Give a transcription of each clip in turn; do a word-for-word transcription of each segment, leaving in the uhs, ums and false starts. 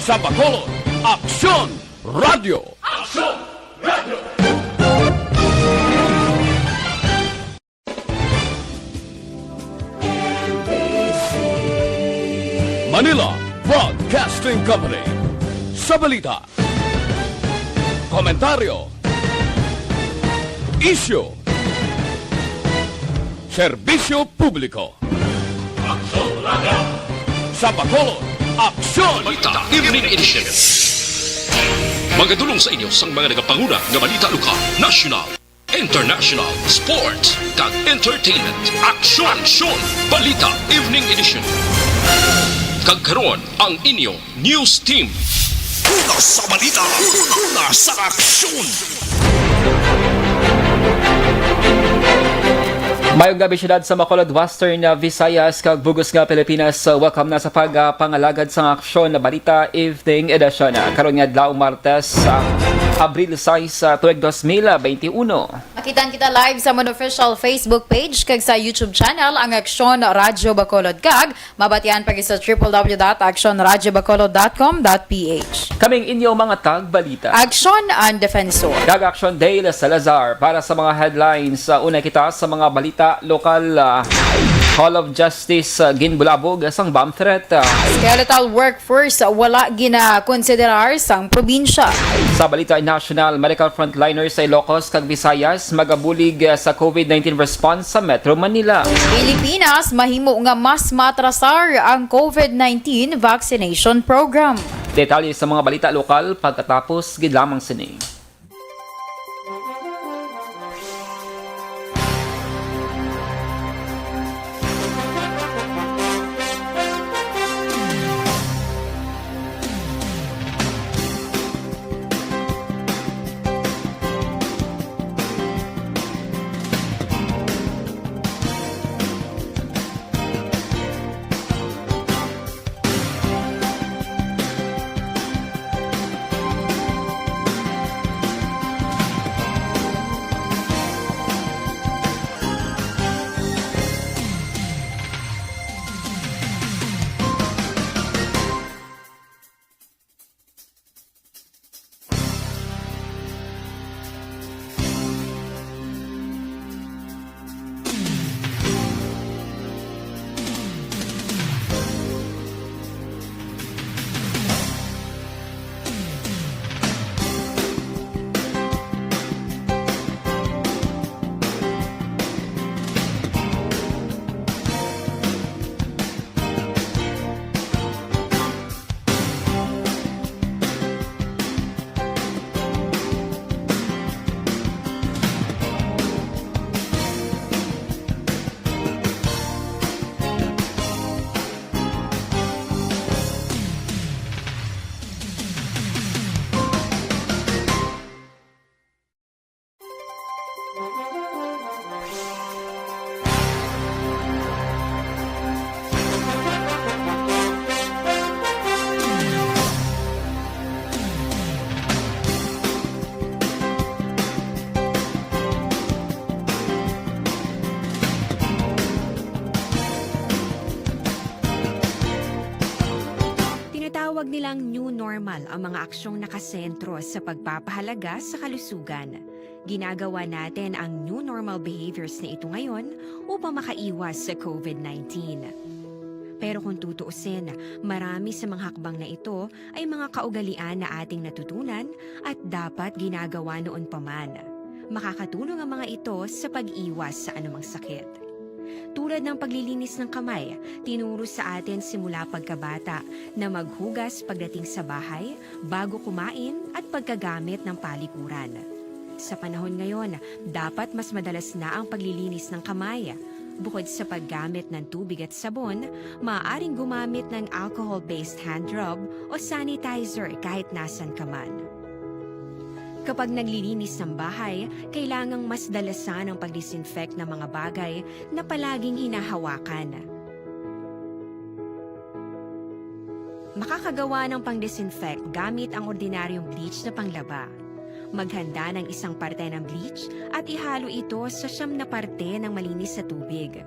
Sa Bacolod, Aksyon Radyo. Aksyon Radyo. Manila Broadcasting Company. Sa balita, komentaryo, isyu, serbisyo publiko. Sa Bacolod, Aksyon! Balita Evening Edition. Magadulong sa inyo sang mga nagapanguna nga balita lokal, national, international, sports, kag entertainment. Aksyon! Aksyon! Balita Evening Edition. Kag karon, ang inyo news team. Una sa balita, una sa aksyon. Mayong gabi, siyudad sa Bacolod, Western, uh, Visayas, kag bug-os nga Pilipinas. Uh, welcome na sa pag, uh, pangalagad sang Aksyon na Balita Evening Edition. Uh, karon nga adlaw, Martes, uh, Abril sais, uh, tuig dos mil benti uno. Makitaan kita live sa amon official Facebook page kag sa YouTube channel, ang Aksyon Radyo Bacolod, kag mabatian pa gid sa triple W dot action radyo bacolod dot com dot P H. Kaming inyo mga tagbalita. Aksyon ang Defensor. Kag Aksyon Dale Salazar para sa mga headlines. Sa una kita sa mga balita lokal, ah, Hall of Justice, ah, ginbulabog sang bomb threat. Ah, skeletal workforce wala ginakonsiderar sang probinsya. Sa balita national, medical frontliners sa Ilocos kag Visayas magabulig, ah, sa COVID nineteen response sa Metro Manila. Pilipinas mahimo nga mas matrasar ang COVID nineteen vaccination program. Detalye sa mga balita lokal pagkatapos gid lamang sini. Tinatawag nilang new normal ang mga aksyong nakasentro sa pagpapahalaga sa kalusugan. Ginagawa natin ang new normal behaviors na ito ngayon upang makaiwas sa COVID nineteen. Pero kung tutuusin, marami sa mga hakbang na ito ay mga kaugalian na ating natutunan at dapat ginagawa noon pa man. Makakatulong ang mga ito sa pag-iwas sa anumang sakit. Tulad ng paglilinis ng kamay, tinuro sa atin simula pagkabata na maghugas pagdating sa bahay, bago kumain, at pagkagamit ng palikuran. Sa panahon ngayon, dapat mas madalas na ang paglilinis ng kamay. Bukod sa paggamit ng tubig at sabon, maaaring gumamit ng alcohol-based hand rub o sanitizer kahit nasan ka man. Kapag naglilinis ng bahay, kailangang mas dalasan ang pag-disinfect ng mga bagay na palaging hinahawakan. Makakagawa ng pang-disinfect gamit ang ordinaryong bleach na panglaba. Maghanda ng isang parte ng bleach at ihalo ito sa siyam na parte ng malinis na tubig.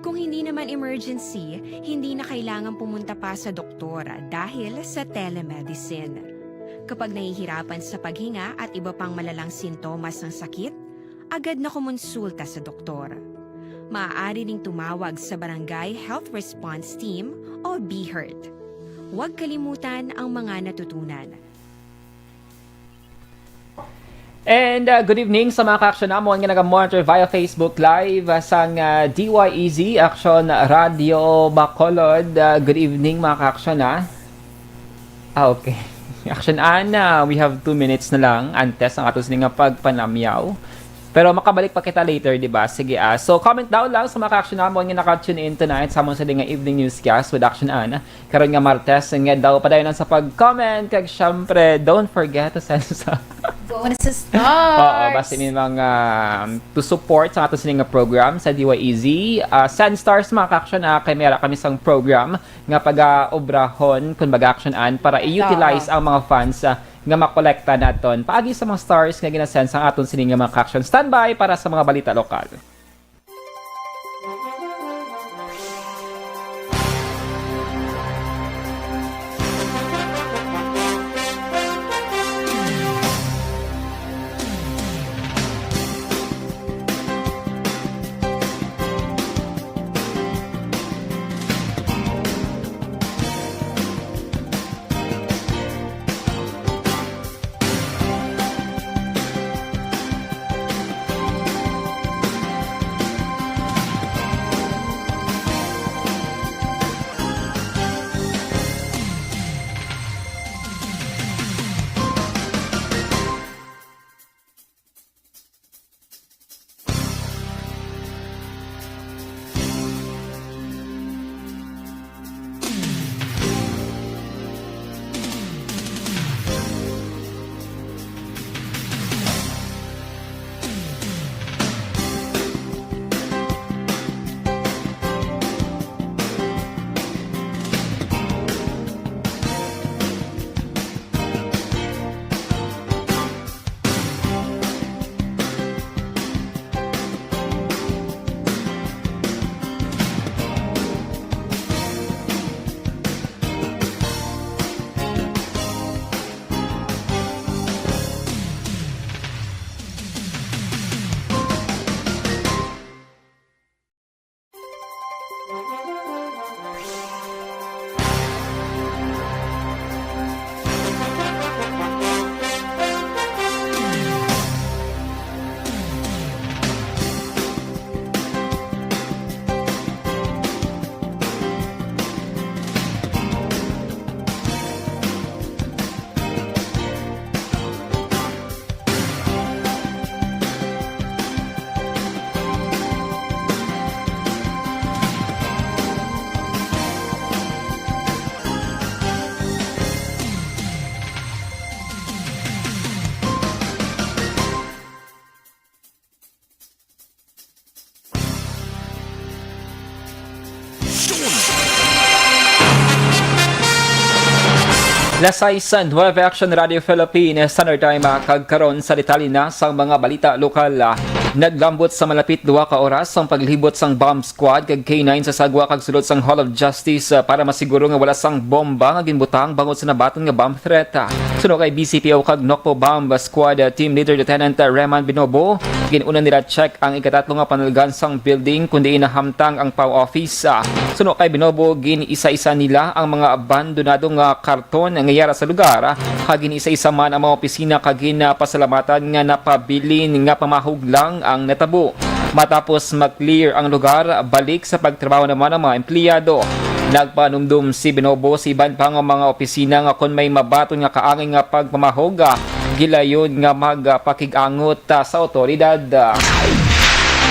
Kung hindi naman emergency, hindi na kailangan pumunta pa sa doktor dahil sa telemedicine. Kapag nahihirapan sa paghinga at iba pang malalang sintomas ng sakit, agad na kumonsulta sa doktor. Maaari ring tumawag sa Barangay Health Response Team o BHERT. Huwag kalimutan ang mga natutunan. And uh, good evening sa mga ka-action namon nga naga-monitor via Facebook Live uh, sang uh, D Y E Z Action Radio Bacolod. Uh, good evening, mga ka-action, ah. Ah, okay. Action Ana, we have two minutes na lang antes ang ato sini nga pagpanamyaw. Pero makabalik pa kita later, di ba? Sige, ah. So, comment down lang sa mga ka-action namon nga naka-tune in tonight sa amon sini nga evening newscast with Action Ana. Karon nga Martes, nga daw padayon sa pag-comment. Kag syempre, don't forget to send sa Bonus stars. Oo, basta may mga um, to support sa ato sini nga program sa D Y E Z. Uh, send stars, mga ka-action, ah, kay may ara kami sang program nga pag-aobrahon kun mag-action an para i-utilize ang mga funds ah, nga makolekta naton paagi sa mga stars nga ginasend sa aton sini nga mga ka-action. Standby para sa mga balita lokal. Las sais nuebe Action Radio Philippines, Standard Time, ah, kag karon sa detalye na sang mga balita lokal. Ah, naglambot sa malapit duha ka oras ang paglibot sang bomb squad kag K nine sa sagwa kag sulod sang Hall of Justice, ah, para masiguro nga wala sang bomba nga ginbutang bangod sa nabaton nga bomb threat. Ah, suno kay B C P O kag Nocpo Bomb Squad, ah, Team Leader Lieutenant, ah, Reman Binobo, gin-una nila check ang ikatatlo nga panulgan sang building, kundi nahamtang ang P A W office. Ah, suno kay Binobo, gin-isa-isa nila ang mga abandonado nga karton nga yara sa lugar, ah, kag gin-isa-isa man ang mga opisina kag ginapasalamatan nga napabilin nga pamahog lang ang natabo. Matapos ma-clear ang lugar, balik sa pagtrabaho naman ang mga empleyado. Nagpanumdom si Binobo sa iban pa nga mga opisina nga kon may mabaton nga kaangay nga pagpamahog, ah, gilayon nga magpakig-angot, ah, sa awtoridad.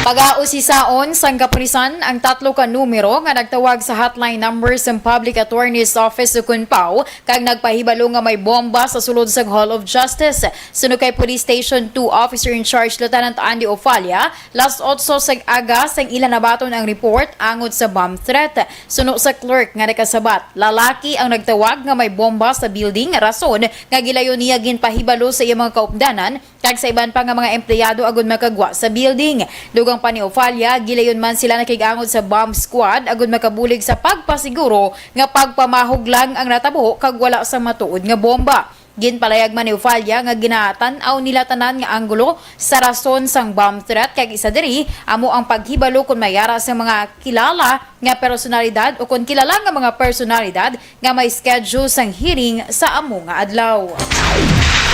Pagausisaon sang kapulisan ang tatlo ka numero nga nagtawag sa hotline number sang Public Attorney's Office ukon P A W kag nagpahibalo nga may bomba sa sulod sang Hall of Justice. Suno kay Police Station two Officer in Charge Lieutenant Andy Ofalla, las otso sang aga sang ila nabaton ang report angot sa bomb threat. Suno sa clerk nga nakasabat, lalaki ang nagtawag nga may bomba sa building, rason nga gilayon niya ginpahibalo sa iya mga kaupdanan kag sa iban pa nga mga empleyado agud makagwa sa building. Dugang Ang pa ni Ofalia, gilayon man sila nakig-angot sa bomb squad agud makabulig sa pagpasiguro nga pagpamahog lang ang natabo kag wala sa matuod nga bomba. Ginpalayag man ni Ofalia nga ginatan-aw nila tanan nga anggulo sa rason sang bomb threat, kag isa diri amo ang paghibalo kon may ara sa mga kilala nga personalidad o kon kilala nga mga personalidad nga may schedule sang hearing sa amo nga adlaw.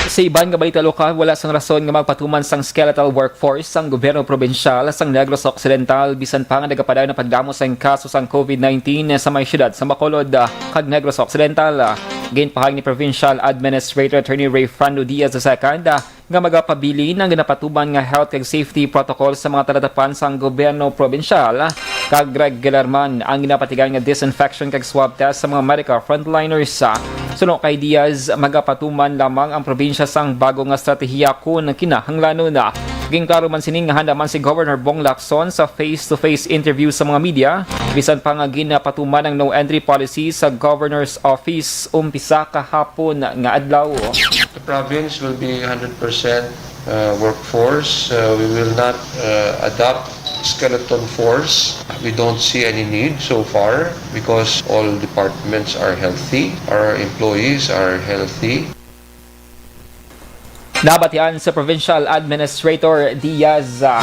Sa iban nga balita lokal, wala sang rason nga magpatuman sang skeletal workforce sang gobyerno probinsyal sang Negros Occidental, bisan pa nga nagapadayon ang pagdamo sang kaso sang covid nineteen sa may siyudad sa Bacolod, ah, kag Negros Occidental. Ginpahayag ni Provincial Administrator Attorney Ray Fernando Diaz the second, ah, nga magapabilin ang ginapatuman nga health kag safety protocol sa mga talatapan sang gobyerno probinsyal, kag regular man ang ginapatigayon nga disinfection kag swab test sa mga medical frontliners. Suno kay Diaz, magapatuman lamang ang probinsya sang bago nga estratehiya kon kinahanglanon. Ginklaro man sini nga handa man si Governor Bong Lacson sa face-to-face interview sa mga media, bisan pa nga ginapatuman ang no-entry policy sa Governor's Office umpisa kahapon nga adlaw. The province will be hundred percent, uh, workforce. Uh, we will not, uh, adopt skeleton force. We don't see any need so far because all departments are healthy, our employees are healthy. Nabatian sa Provincial Administrator Diaz, ah,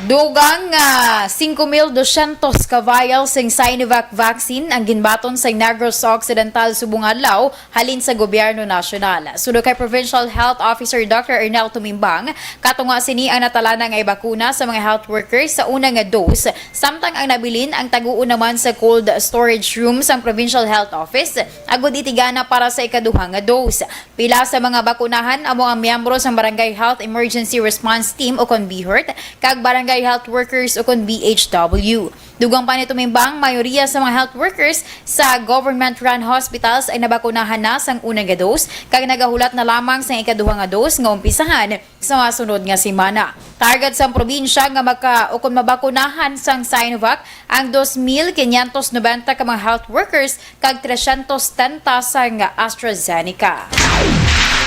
Dugang nga singko mil dosyentos ka vials sang Sinovac vaccine ang ginbaton sa Negros Occidental subong adlaw halin sa gobyerno nasyonal. Suno kay Provincial Health Officer Doctor Ernel Tumimbang, katunga sini ang natalana nga ibakuna sa mga health workers sa una nga dose, samtang ang nabilin ang taguon naman sa cold storage room sang Provincial Health Office agud itigana para sa ikaduha nga dose. Pila sa mga bakunahan amo ang miyembro sang Barangay Health Emergency Response Team o kon BHERT kag Barangay Health Workers o kon B H W. Dugang pa ni Tumimbang, mayoriya sa mga health workers sa government-run hospitals ay nabakunahan na sang una nga dose kag nagahulat na lamang sang ikaduha nga dose nga umpisahan sa mga sunod nga semana. Target sang probinsya nga maka-, o kon mabakunahan sang Sinovac ang dos mil quinientos noventa ka mga health workers kag tresyentos setenta sang AstraZeneca.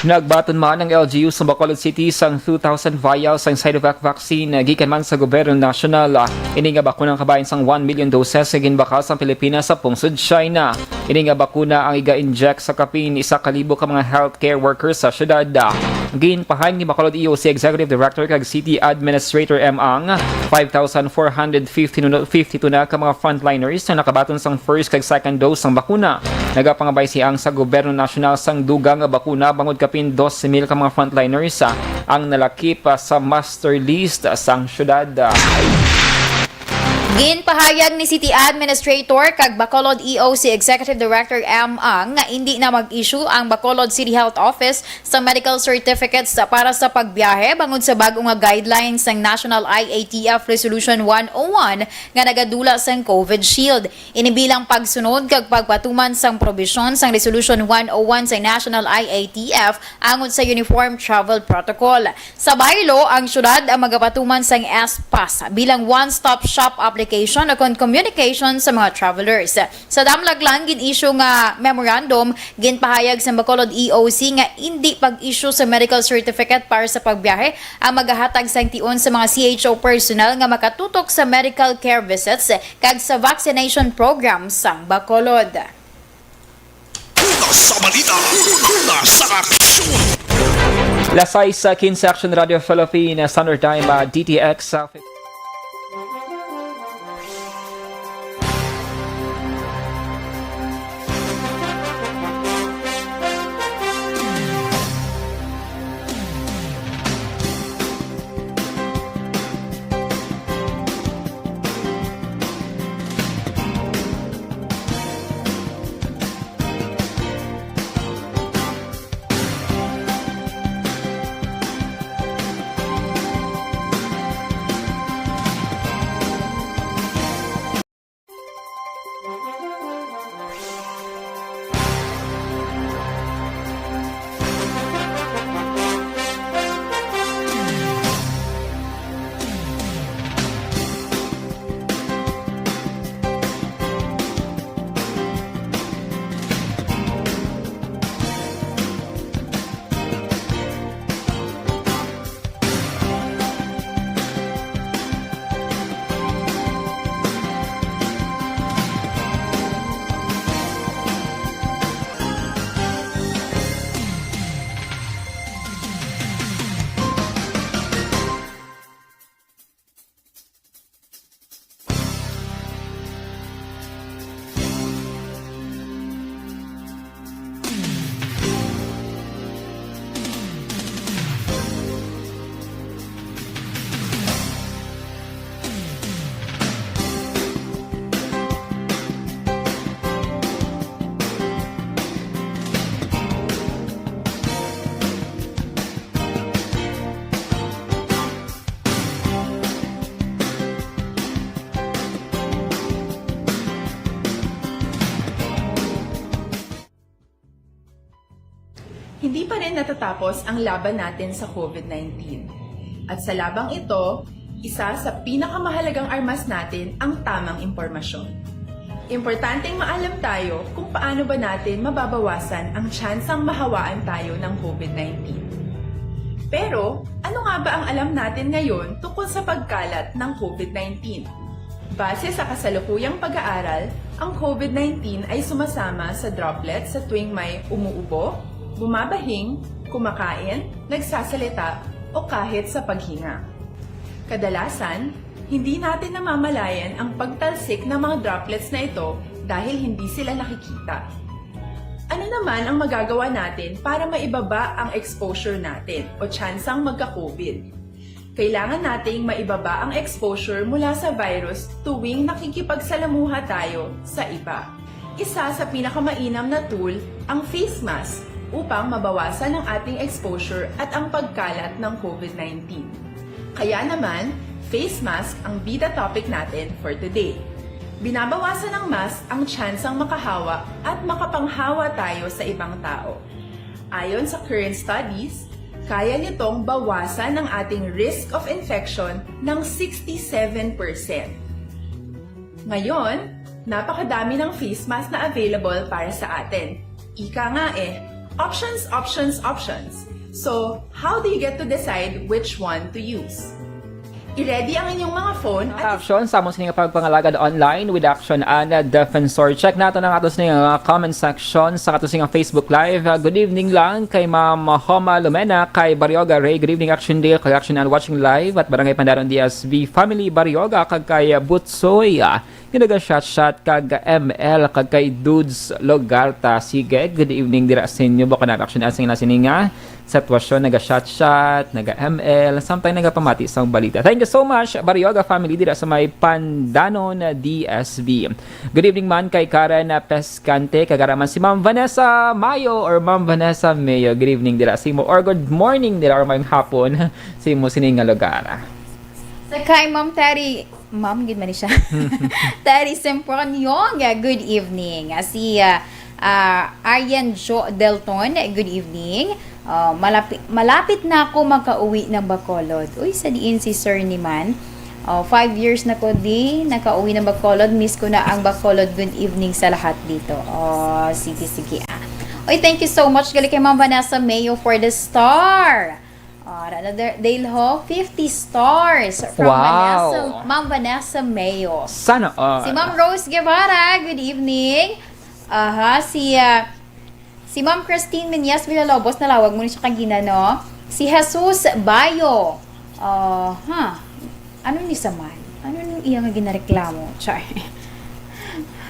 Nagbaton man ang L G U sa Bacolod City sang two thousand vials sang Sinovac vaccine gikan man sa gobyerno nasyonal. Ini nga bakuna kabahin sang one million doses nga ginbakal sang Pilipinas sa pungsod China. Ini nga bakuna ang iga-inject sa kapin isa ka libo ka mga healthcare workers sa syudad. Ginpahayag ni Bacolod E O C Executive Director kag City Administrator M Ang, five thousand four hundred fifty nu-, fifty-two na ka mga frontliners ang nakabaton sang first kag second dose sang bakuna. Nagapangabay si Ang sa gobyerno nasyonal sang dugang nga bakuna bangod kapin dose mil ka mga frontliners, ah, ang nalakip, ah, sa master list, ah, sang syudad. Ginpahayag ni City Administrator kag Bacolod E O C Executive Director M Ang nga indi na mag-issue ang Bacolod City Health Office sa medical certificates para sa pagbiyahe bangod sa bag-o nga guidelines sang National I A T F Resolution one oh one nga nagadula sang COVID Shield. Ini bilang pagsunod kag pagpatuman sang probisyon sang Resolution one oh one sa National I A T F angot sa Uniform Travel Protocol. Sa baylo, ang syudad ang magapatuman sang S-Pass bilang one-stop-shop application o kon communication sa mga travelers. Sa damlag lang gin-issue nga memorandum, ginpahayag sa Bacolod E O C nga indi pag-issue sa medical certificate para sa pagbiyahe ang magahatag sang tion sa mga C H O personnel nga makatutok sa medical care visits kag sa vaccination program sang Bacolod. Una sa balita, una sa aksyon. Las sais quince Action Radio Philippines, Standard Time, ah, D T X, ah, Hindi pa rin natatapos ang laban natin sa COVID nineteen. At sa labang ito, isa sa pinakamahalagang armas natin ang tamang impormasyon. Importanteng maalam tayo kung paano ba natin mababawasan ang tsansang mahawaan tayo ng COVID nineteen. Pero, ano nga ba ang alam natin ngayon tungkol sa pagkalat ng COVID nineteen? Base sa kasalukuyang pag-aaral, ang COVID nineteen ay sumasama sa droplet sa tuwing may umuubo, bumabahing, kumakain, nagsasalita, o kahit sa paghinga. Kadalasan, hindi natin namamalayan ang pagtalsik ng mga droplets na ito dahil hindi sila nakikita. Ano naman ang magagawa natin para maibaba ang exposure natin o tsansang magka-COVID? Kailangan nating maibaba ang exposure mula sa virus tuwing nakikipagsalamuha tayo sa iba. Isa sa pinakamainam na tool ang face mask upang mabawasan ang ating exposure at ang pagkalat ng COVID nineteen. Kaya naman, face mask ang bida topic natin for today. Binabawasan ng mask ang tsansang makahawa at makapanghawa tayo sa ibang tao. Ayon sa current studies, kaya nitong bawasan ang ating risk of infection ng sixty-seven percent. Ngayon, napakadami ng face mask na available para sa atin. Ika nga eh, options, options, options. So, how do you get to decide which one to use? I-ready ang inyong mga phone at Action sa amon sini nga pagpangalagad online with Action Ann Defensor. Check nato ang ato sini nga comment section sa ato sini nga Facebook Live. Ah, good evening lang kay Ma'am Homa Lumena, kay Barioga Ray. Good evening, Action Dale, kay Action Ann watching live at Barangay Pandanon D S V family Barioga, kag kay Butsoy, ah, nga naga-shot-shot, kag M L, kag kay Dudes Logarta. Sige, good evening dira sa inyo. Bako na Action Ann sini nga sitwasyon, naga-shot-shot, naga-M L, sometimes nagapamati sang balita. Thank you so much, Barioga family dira sa may Pandanon, D S V. Good evening man kay Karen Pescante, kag ara man si Ma'am Vanessa Mayo or Ma'am Vanessa Mayo. Good evening dira sa imo, or good morning dira, or maayong hapon sa imo sini nga lugar. Sa kay Ma'am Terry, Ma'am, gid man ni siya. Terry Sempronio, nga, good evening. Ah, si, ah, ah, Aryan Jo Delton, good evening. Ah, malapi-, malapit na ako makauwi ng Bacolod. Uy, sa diin si Sir ni man? Oh, five years na ko di nakauwi ng Bacolod. Miss ko na ang Bacolod. Good evening sa lahat dito. Oh, sige, sige, ah. Uy, thank you so much gali kay Ma'am Vanessa Mayo for the star. Ah, another Dale ho, fifty stars from Wow. Vanessa, Ma'am Vanessa Mayo. Sana all. Si Ma'am Rose Guevara, good evening. Aha, si, ah, si Ma'am Christine Menyes Villalobos, nalawag mo ni siya kagina, no? Si Jesus Bayo. Ah, ha. Ano ni sa man? Ano nung iya nga ginareklamo? Char.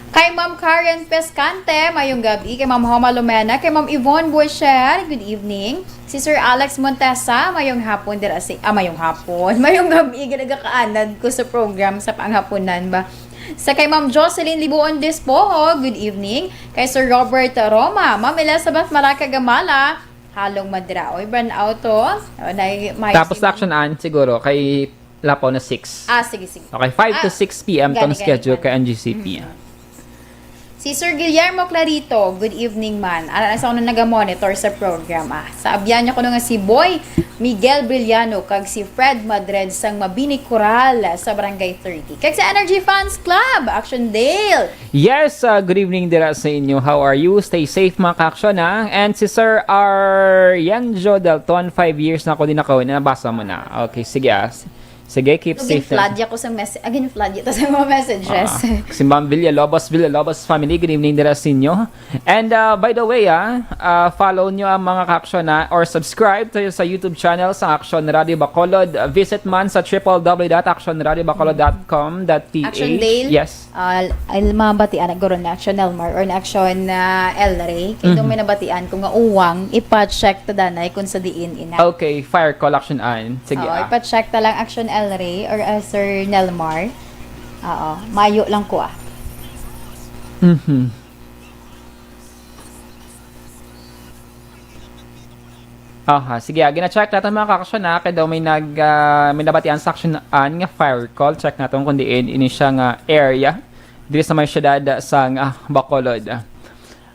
Kay Ma'am Karen Pescante, mayong gabi. Kay Ma'am Homa Lumena, kay Ma'am Yvonne Buesher, good evening. Si Sir Alex Montesa, mayong hapon dira si, ah, mayong hapon. Mayong gabi, ginagakaanan ko sa program sa panghapunan ba. Sa kay Ma'am Jocelyn Libuon Despojo, good evening. Kay Sir Robert Roma, Ma'am Elizabeth Malaca Gamala, halong madira. Oy, brand auto. O, na, may Tapos si Ma'am Action Ann, siguro, kay lapaw na six. Ah, sige, sige. Okay, five to Ah, six P M gani, tong gani, schedule gani. Kay N G C P. Mm. Si Sir Guillermo Clarito, good evening man. Ara na sa kuno naga-monitor sa program, ah. Sa abyan niya kuno nga si Boy Miguel Brillano kag si Fred Madred sang Mabini Coral sa Barangay thirty. Kag sa Energy Fans Club, Action Dale. Yes, ah, good evening dira sa inyo. How are you? Stay safe, mga ka-action, ah. And si Sir Arianjo Delton, five years na ako din ako. Nabasa mo na. Okay, sige, ah. Sige, keep So, safe. Gin-flood ako sa message. Ah, gin-flood ito sa mga messages. Ah, si Ma'am Villalobos, Villalobos family, good evening dira sa inyo. And, uh, by the way, ah, uh, follow nyo ang mga ka-action na, or subscribe to sa YouTube channel sa Action Radio Bacolod. Uh, visit man sa triple W dot action radio bacolod dot com dot P H. Action Dale? Yes. Ah, ay, mga batian na guro na Action Elmar or na Action, ah, El Rey. Kaya Mhm. may nabatian ko nga uwang, ipa-check ta danay kung sa diin ina. Okay, fire call, Action Ann. Sige, Oo, ah. ipa-check ta lang Action El Rey or, ah, Sir Nelmar. Oo, mayo lang ko, ah. Mhm. Aha, sige, ah, gina-check natin mga ka-action, ah, kay daw may nag, ah, may nabatian sa Action Ann nga fire call. Check natin kung diin ini siya nga area. Diri sa may syudad, ah, sang, ah, Bacolod.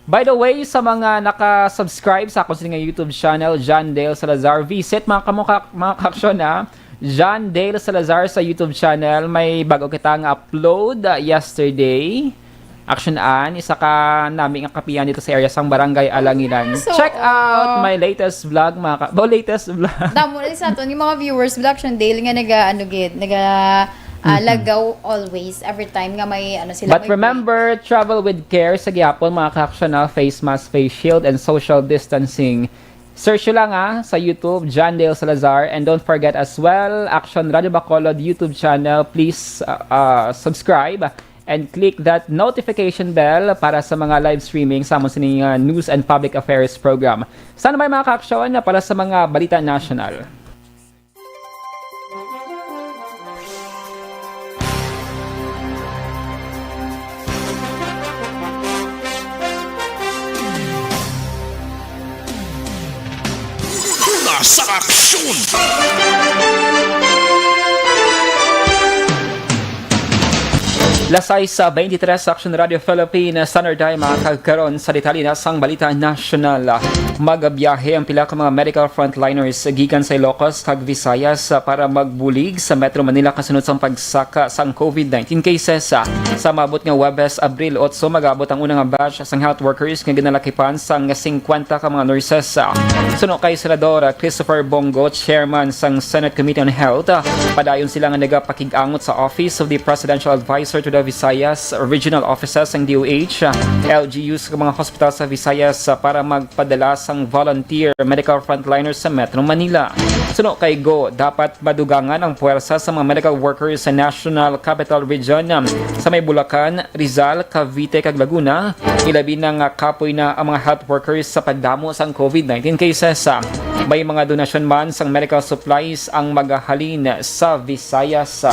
By the way, sa mga naka-subscribe sa akon sini nga YouTube channel, John Dale Salazar, visit mga kamuka, mga kaaksyon, ha. John Dale Salazar sa YouTube channel, may bago kita nga upload, uh, yesterday. Action an, isa ka nami nga kapihan dito sa area sang Barangay Alanginan. So, Check out uh, my latest vlog, mga ka-, oh, latest vlog. Damo na sa aton yung mga viewers, Black Action Dale nga naga, ano gid, naga, ah, Mhm. lagaw always, every time nga may, ano, sila But may remember, travel with care sa gihapon, mga kaaksyon, ha, face mask, face shield, and social distancing. Search nyo lang, ha, sa YouTube, John Dale Salazar. And don't forget as well, Action Radio Bacolod YouTube channel. Please uh, uh, subscribe and click that notification bell para sa mga live streaming sa amon sining uh, news and public affairs program. Sana may mga kaaksyon na para sa mga balita national. Una sa aksyon. Las sais sa twenty-three sa Action Radio Philippines, Standard Time, mga kagkaron sa detalye na sang balita nasyonal. Magabiyahe ang pila ka mga medical frontliners gikan sa Ilocos kag Visayas para magbulig sa Metro Manila kasunod sang pagsaka sang COVID nineteen cases. Sa maabot nga Huwebes, Abril otso, mag-abot ang una nga batch sang health workers nga ginalakipan sang singkwenta ka mga nurses. Suno kay Senador Christopher Bong Go, chairman sang Senate Committee on Health, padayon sila nga nagapakig-angot sa Office of the Presidential Advisor to the Visayas Regional Offices sang D O H, L G Us, sa mga hospital sa Visayas para magpadala sang volunteer medical frontliners sa Metro Manila. Suno kay Go, dapat madugangan ang puwersa sa mga medical workers sa National Capital Region, sa may Bulacan, Rizal, Cavite, kag Laguna, ilabi na nga kapoy na ang mga health workers sa pagdamo sang COVID nineteen cases. May mga donasyon man sang medical supplies ang magahalin sa Visayas.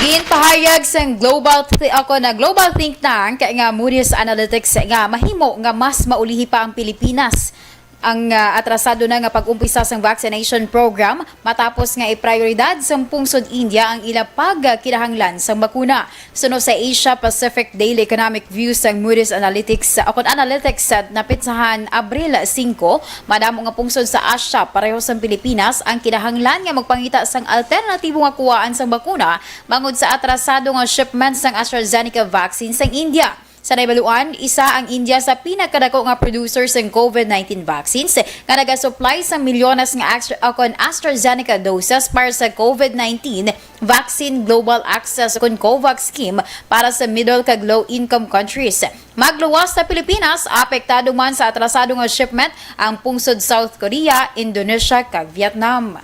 Ginpahayag sang Global Th-, ako na Global Think Tank nga Moody's Analytics nga mahimo nga mas maulihi pa ang Pilipinas ang, ah, atrasado na nga pag-umpisa sang vaccination program matapos nga iprioridad sang pungsod India ang ila pagkinahanglan sang bakuna. Suno sa Asia Pacific Daily Economic View sang Moody's Analytics, akon Analytics, sa napitsahan Abril singko, madamo nga pungsod sa Asia, pareho sang Pilipinas, ang kinahanglan nga magpangita sang alternatibo nga kuwaan sang bakuna bangod sa atrasado nga shipment sang AstraZeneca vaccine sang India. Sa nahibaluan, isa ang India sa pinakadako nga producer sang COVID nineteen vaccines, nga nagasupply sang milyones nga Astra-, o kon AstraZeneca doses para sa COVID nineteen Vaccine Global Access o kon COVAX scheme para sa middle kag low-income countries. Magluwas sa Pilipinas, apektado man sa atrasado nga shipment ang pungsod South Korea, Indonesia, kag Vietnam.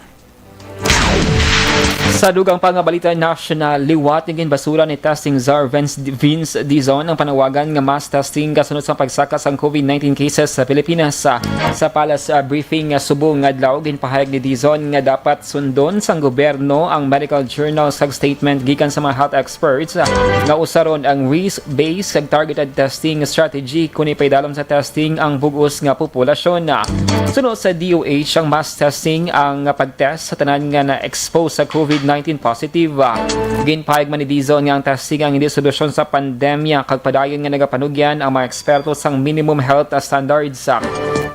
Sa dugang pa nga balita nasyonal, liwat nga ginbasura ni testing czar Vince, Vince Dizon ang panawagan nga mass testing kasunod sa pagsaka sang COVID nineteen cases sa Pilipinas. Sa, sa Palace, ah, briefing, ah, subong nga adlaw, ginpahayag ni Dizon nga dapat sundon sang gobyerno ang medical journals kag statement gikan sa mga health experts, ah, nga usaron ang risk-based kag targeted testing strategy kon ipaidalom sa testing ang bug-os nga populasyon. Suno sa D O H, ang mass testing ang pag-test sa tanan nga na-expose sa COVID nineteen positive. Ginpahayag man ni Dizon nga ang testing ang hindi solusyon sa pandemya kag padayon nga nagapanugyan ang mga eksperto sang minimum health standards.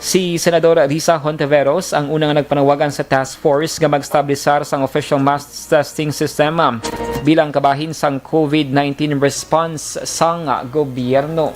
Si Senadora Risa Hontiveros ang una nga nagpanawagan sa task force nga mag-establisar sang official mass testing system bilang kabahin sang COVID nineteen response sang gobyerno.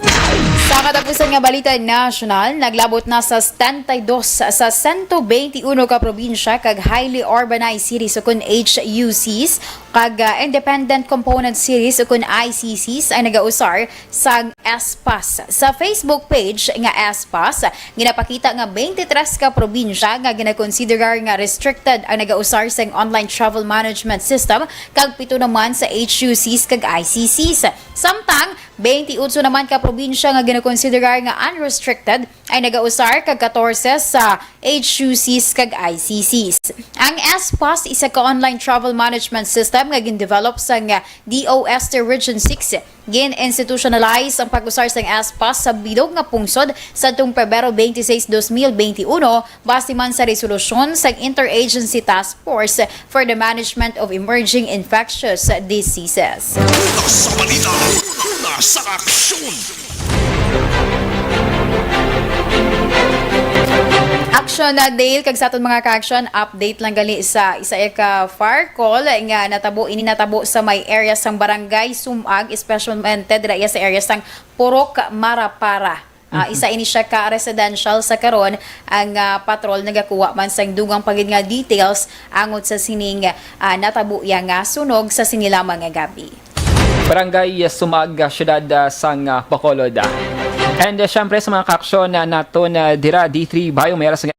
Sa katapusan nga balita nasyonal, naglabot na sa setenta y dos sa sento beinti uno ka probinsya kag highly urbanized cities ukon H U Cs kag, ah, independent component cities ukon I C Cs ang nagausar sang S PAS. Sa Facebook page nga S PAS, ginapakita nga twenty-three ka probinsya nga ginakonsiderar nga restricted ang nagausar sang online travel management system, kag pito naman sa H U Cs kag I C Cs. Samtang, twenty-eight naman ka probinsya nga ginakonsiderar nga unrestricted ay nagausar kag katorse sa H U Cs kag I C Cs. Ang S PAS isa ka online travel management system nga gindevelop sang D O S T Region six. Gin-institutionalize ang pag-usar sang S PAS sa bilog nga pungsod sadtong Pebrero twenty-six, dos mil beinti uno, base man sa resolusyon sang Interagency Task Force for the Management of Emerging Infectious Diseases. Una sa balita, una sa aksyon. Action na, Dale, kag sa aton mga ka-action, update lang gali sa isa ka fire call nga natabo, ini natabo sa may area sang Barangay Sumag, especialmente dira iya sa area sang Purok Marapara. Ah, isa ini siya ka residential sa karon. Ang, ah, patrol nagakuha man sang dugang pa gid nga details angot sa sining, ah, natabo iya nga sunog sa sini lamang nga gabi. Barangay Sumag, ah, siyudad, ah, sang, ah, Bacolod, ah. And, ah, syempre, sa mga kaaksyon, ah, naton, ah, dira, D three Bayo, may aras nga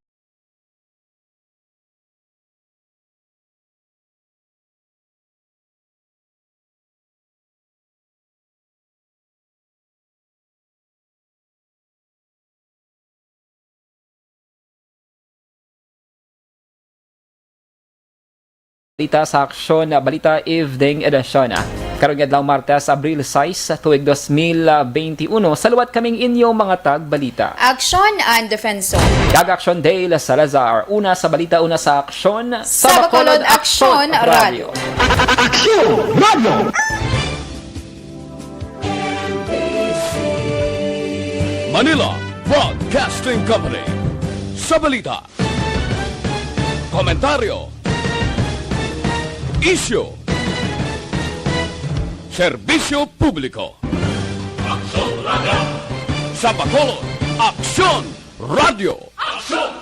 Balita sa Aksyon, Balita Evening Edition. Karon nga adlaw, Martes, Abril sais, tuig dos mil benti uno, sa liwat kaming inyo mga tagbalita. Aksyon and Defensor. Kag Aksyon Dale Salazar. Una sa balita, una sa aksyon. Sa Bacolod, Aksyon Radio. Aksyon Radio. Manila Broadcasting Company. Sa balita, komentaryo, isyu, serbisyo publiko. Aksyon Radio. Sa Bacolod, Aksyon Radio. Aksyon